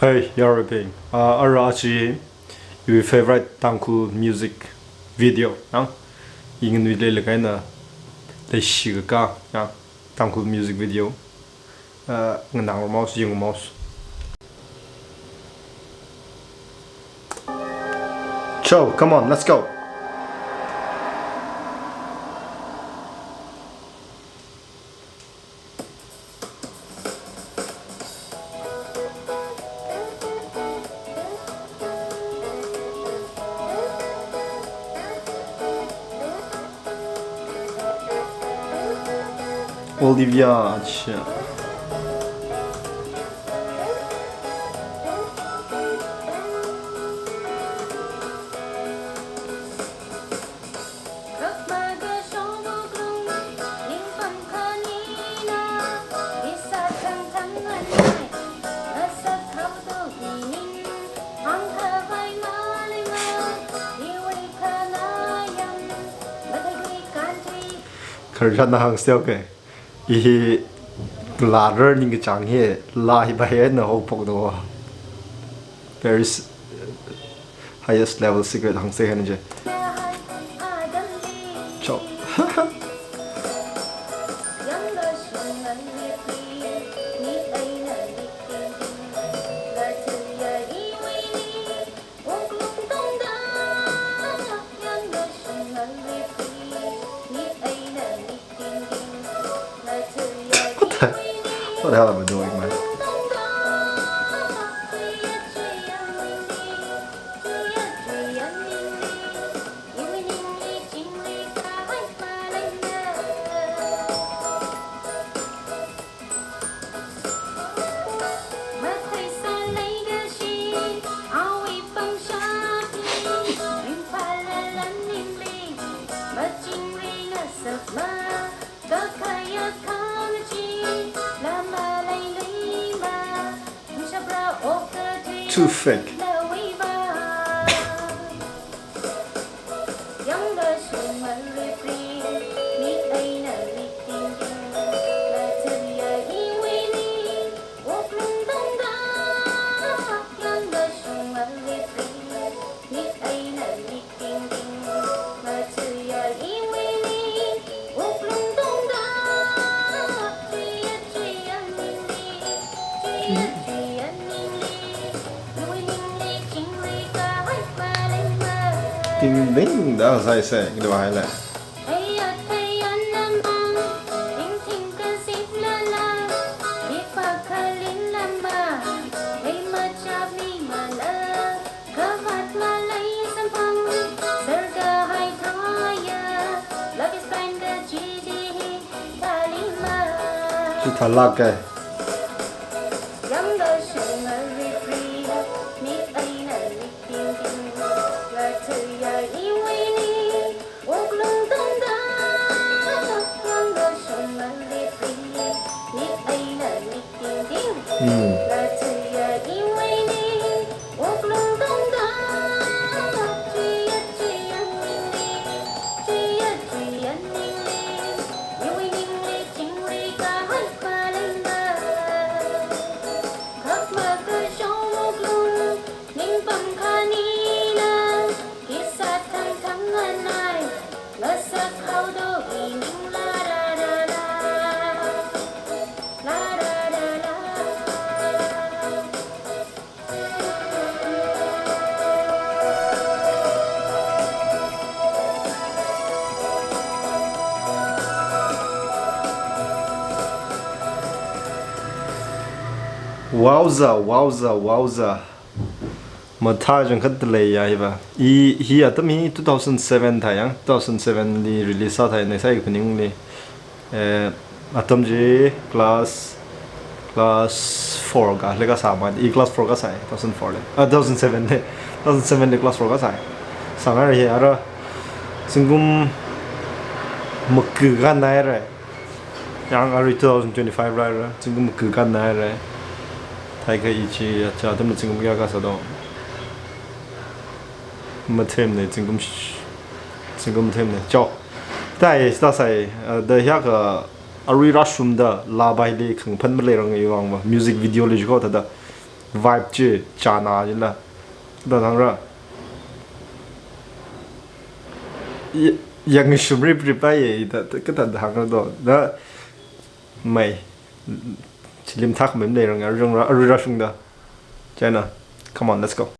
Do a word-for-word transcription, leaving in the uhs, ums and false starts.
Hey, yaruibing. Ah, ara achi, your favorite Tangkhul music video, yang? Ingin video le kaina, leishi kaka, yang? Tangkhul music video. Ah, nganang mouse, yung mouse. Cho, come on, let's go. Olivia, अच्छा। Kharchanna hāngsa, okay. I hi lā rar ningkachāng hi, lā hi bahai na ho pok do. There is highest level secret hāngsa hen je. Cho. What the hell am I doing, man? Too fake. Ding ding da sai sai, ngi da hai le. Chi thalak kai. Wowza, wowza, wowza. Mathā jangkhat leiya hiva. I hi atam hi two thousand seven thā yang, two thousand seven li release sāthā ne sai phaning li. Eh, atam chi class, class four ka, leikasā ma, i class four kasā, two thousand four li. Ah, two thousand seven li. Two thousand seven li class four kasā. Sāngai hi ara, zingkum maga kanai re. Yang arui two thousand twenty-five ra ra, zingkum maga kanai re. Thākha i chi, acha, atam zingkum kayā kasā do. Mathemne, zingkum sh-, zingkum mathemne. Cho. Thāi, thā sai, uh, da hiya ka, uh, arui rashum da, laa bai li khangaphan maleirang i vang va. Music video li jiko thāda. Vibe chi chāna jila. Da hāngra. Ya, yang shum rip rip ai da, da, kathāda hāngra do. Da mai. Chilim thak mem leirang, arung ra, arui rāshungda. China. Come on, let's go.